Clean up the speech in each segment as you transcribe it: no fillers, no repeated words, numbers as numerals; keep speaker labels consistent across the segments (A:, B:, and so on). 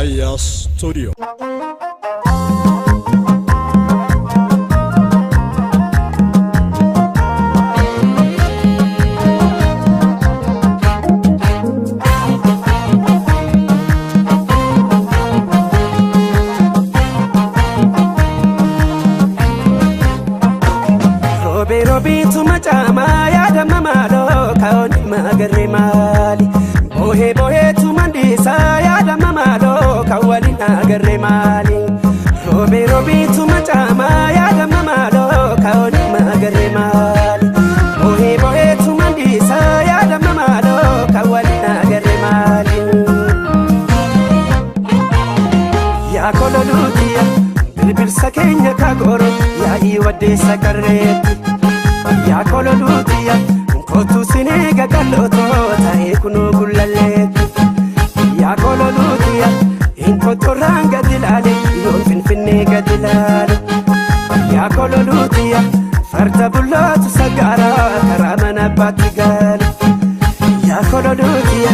A: Aya Studio.
B: Robe robitu macama yaada mamalo kaoni magarre maali. Bohe bohe tu mandisa yaada mamalo kawali nagarre maali. Robe robitu macama yaada mamalo kaoni magarre maali. Bohe bohe tu mandisa yaada mamalo kawali nagarre maali. Yaa kololuutiya birbirsa keenya kagoro yaa'ii waddeessa qarreetti. Yaa kololuutiya kootu sineega qal'ootoo ta'ee kunuu gullalleetti. Yaa kololuutiya inkotorraan gadi ilaale yoon finfinnee gadi ilaale. Yaa kololuutiya farda bullootu saggaara karaa mana abbaatti gaale. Yaa kololuutiya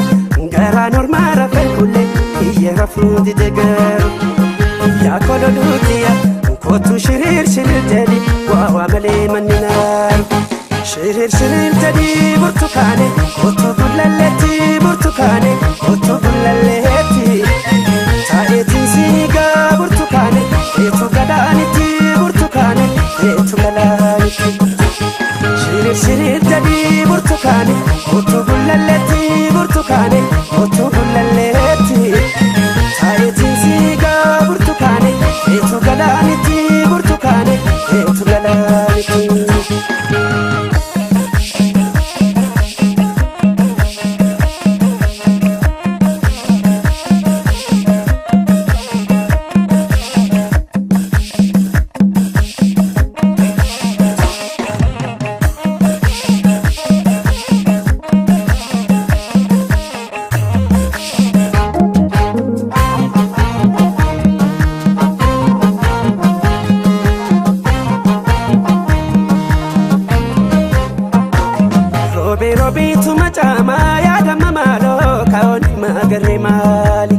B: garaa normaa rafee kulle kiyya rafuu dide garuu. Yaa kololuutiya kootu shiriir shiriir jedhi waa waa malee manni naaru. Shiriir shiriir jedhi burtukaane kootu gullalleetti burtukaane kootu gullalleetti. Taa'eetiin siigaa burtukaane eetu galaanitti burtukaane eetu galaanitti. Shiriir shiriir jedhi burtukaane kootu gullalleetti burtukaane kootu gullalleetti. Taa'eetiin siigaa burtukaane eetu galaanitti burtukaane eetu galaanitti. Robe robitu macama yaada mamalo kaoni magarre maali.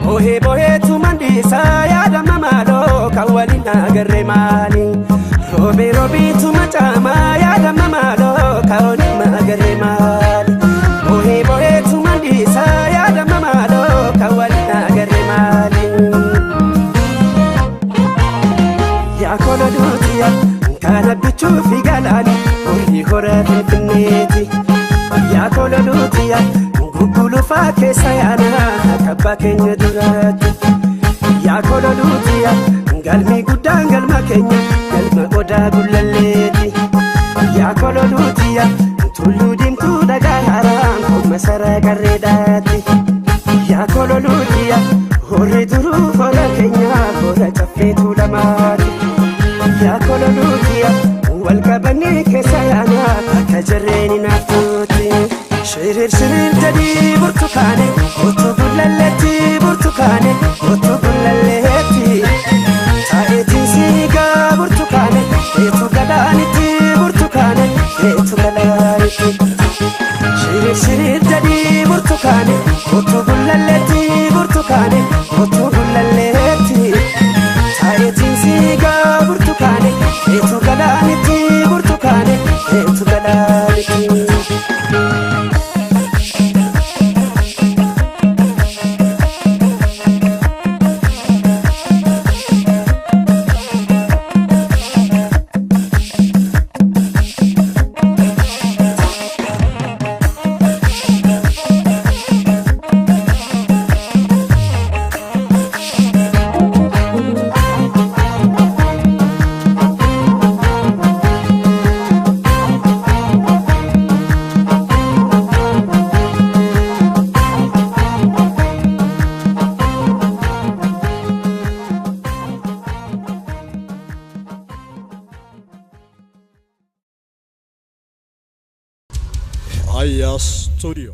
B: Bohe bohetu mandisa yaada mamalo kawali nagarre maali. Robe robitu macama yaada mamalo kaoni magarre maali. Bohe bohetu mandisa yaada mamalo kawali nagarre maali. Yaa kololuutiya kana bichuu fi galaani horii hora finfinneeti. Yaa kololuutiya guggulufaa keessa yaana akka abbaa keenya duraatti. Yaa kololuutiya galmi guddaan galma keenya galma odaa gullalleeti. Yaa kololuutiya tulluu diimtuu dhagaa haaraan kun masaraa qarreedhaati. Yaa kololuutiya horri duruu hora keenya hora caffeetu lamaati. Yaa kololuutiya wal qabannee keessa yaana akka jarreen naaftuuti. Shiriir shiriir jedhi burtukaane kootu gullalleetti burtukaane kootu gullalleetti. Taa'eetiin siigaa burtukaane eetu galaanitti burtukaane eetu galaanitti. Shiriir shiriir jedhi burtukaane kootu gullalleetti burtukaane kootu gullalleetti. Taa'eetiin siigaa burtukaane eetu galaanitti burtukaane eetu galaanitti.
A: Aya Studio.